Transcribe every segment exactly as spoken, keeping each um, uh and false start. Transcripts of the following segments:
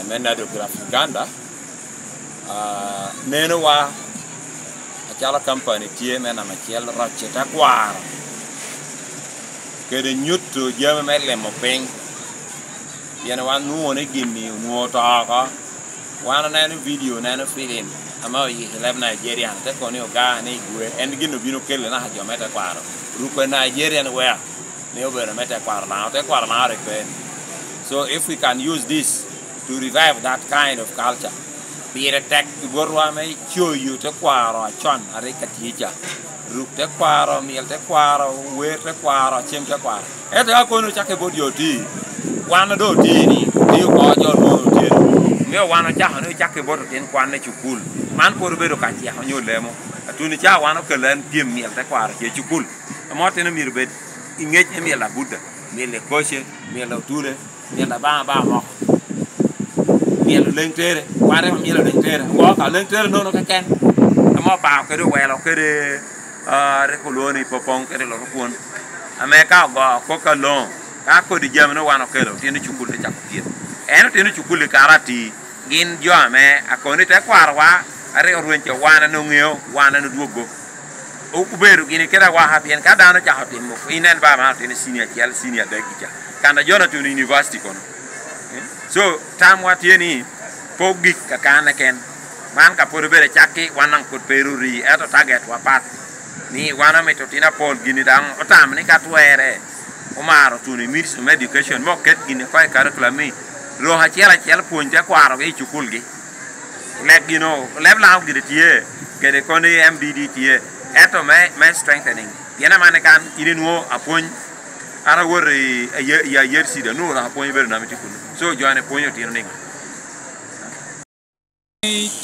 me Nado Graph Uganda, ah, nenowa acalo kampani tye me namba acel roco tekwaro kede nyuto jami me limo piny, pien wan nwoŋo ni gin-ni onwoŋo oto oko. Wan oneno vidio, oneno filim ame oyiko i leb Nigerian, te kono ni oga ni igwe, en gin obino kele naka jo me tekwaro. Ruko i Nigerian wear ni obedo me tekwaro Lango, tekwaro Lango rik pe. So if we can use this to revive that kind of culture, pire tek i botwa me coyo tekwaro acon a rik atye ca. Ruk tekwaro, myel tekwaro, wer tekwaro, cem tekwaro. Ento ka kono ocakke bot jo oti, wan doŋ oti ni, oti oko jo doŋ otye. Omio wan ocako ni ocakke bot otin kwan i cukul. Man pwod obedo ka ceko nyo lemo. Atuni ca wan okelo en pyem myel tekwaro ce i cukul. Ame otino myero bed i ŋec me myel abuda, myel ekoce, myel otule, myel abaŋ abaŋ moko, myel oleŋ tere, wan rik omyel oleŋ tere. Wok oleŋ tere nono keken. Ame Obaŋa kede owelo kede, ah, rik olwoŋo ni popoŋ kede loro kwon. Ame ka ogo kok aloŋo, ka kodi jami no wan okelo, otino cukul te cako pyem. En otino cukul i kare ati, gin jo ame akono i tekwarowa, a rik orwenyo wan anu ŋeo, wan anu dwogo. O-, obedo gini kede awaka, pien ka dano ocako timo, inen ba man otino cinia acel, cinia adek kica. Kan a jo-nu otuno i university kono. Eh? So, tamwa tye ni, pe ogik kakan keken. Man ka pwod obedo acakki, wan daŋ pwod pe ru ri, ento target wa pat. Ni wan omito otino apol gini daŋ otamo ni ka twerre, omaro tuno i Ministry of Education, me oket gini oko i curriculum ni, rok acel acel pwony tekwarogi i cukulgi. Leb gino, leb Lango gire tye, kede koni M D D tye, ento me, me strengthening. Pien amanne kan, in inwoŋo apwony, an awoto i, i, i Ayer City, anwoŋo dok apwony obedo nami tye kuno. So, jo-ni pwonyo otino niŋo?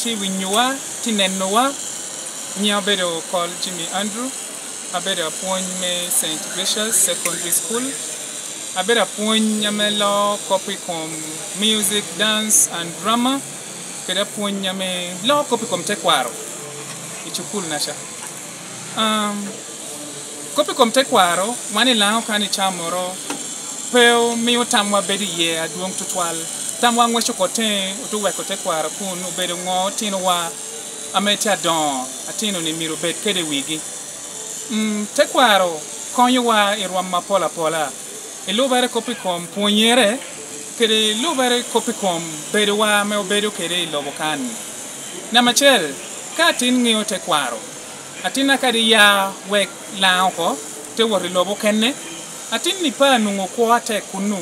Ti winyowa, ti nenowa, nyiŋa obedo Col Jimmy Andrew, abedo apwony me Saint Ignatius Secondary School. Abedo apwony ame loo kop i kom music, dance and drama, kede apwony ame loo kop i kom tekwaro i cukul naca. Um, kop i kom tekwaro, wan i Lango kan i camoro pe omio tamwa bedo iye adwoŋ tutwal. Tamwa ŋweco oko teŋe, ote weko tekwaro kun obedo ŋo otinowa ame tye adoŋo, atino-ni myero obed kede wigi. Mm, tekwaro konyowa i rwom apol apola. I lubere kop i kom pwonyere, kede i lubere kop i kom bedowa ame obedo kede i lobo kan. Namba acel, ka atin ŋeo tekwaro, atinna kadi ya wek Lango oko, te wot i lobo okene, atin-ni pe anwoŋo kwo atek kunnu,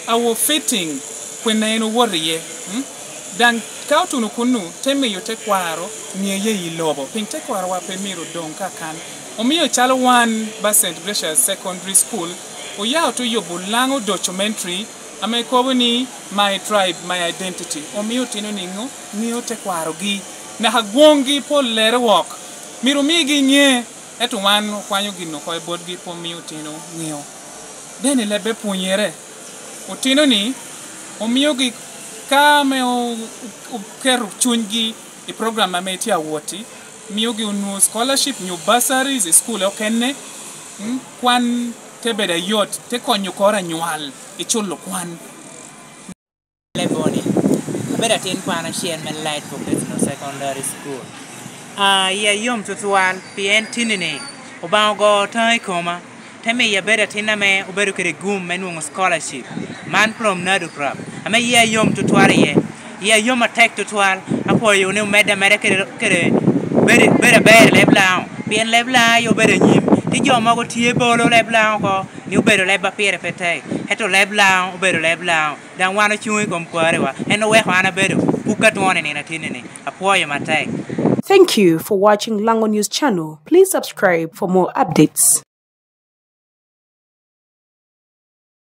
awo fitting, kwena en owoto iye, mm? Daŋ ka otuno kunnu, te miyo tekwaro ŋeye i lobo, pien tekwarowa pe myero odoŋ kakan. Omio calo wan ba Saint Ignatius Secondary School, oya ote yubo Lango documentary ame kobo ni, "My Tribe, My Identity." Omio otino niŋo? Ŋeo tekwarogi. Naka gwoŋgi pollere wok, myero omigi ŋe, ento wan okwanyo gin oko i botgi, pe omio otino ŋeo. Deni lebbe pwonyere. Otino-ni omiogi ka ame o-, o-, oketo cunygi i program ame tye awot-ti, miogi onwoŋo scholarship nyo bursaries i school okene, mm, kwan te bedo ayot, te konyo koro anywal i culo kwan. Leboni, abedo atin kwan acel me Light Vocational Secondary School. Ah, iya yom tutwal, pien tini-ni Obaŋa ogo taŋo i koma, te miyo abedo atin ame obedo kede gum me nwoŋo scholarship. Man from Nado Prep, ame yia yom tutwal iye. Yia yom atek tutwal, apwoyo ni omedde ameda kede, kede bedo, bedo aber i leb Lango, pien leb Lango aye obedo anyim. Tye jo mogo tye bolo leb Lango oko, ni obedo leb a pire pe tek, ento leb Lango obedo leb Lango. Daŋ wan ocuŋ i kom kwariwa, en oweko an abedo buk atwon i nino atinni-ni. Apwoyo matek. Thank you for watching Lango News Channel. Please subscribe for more updates.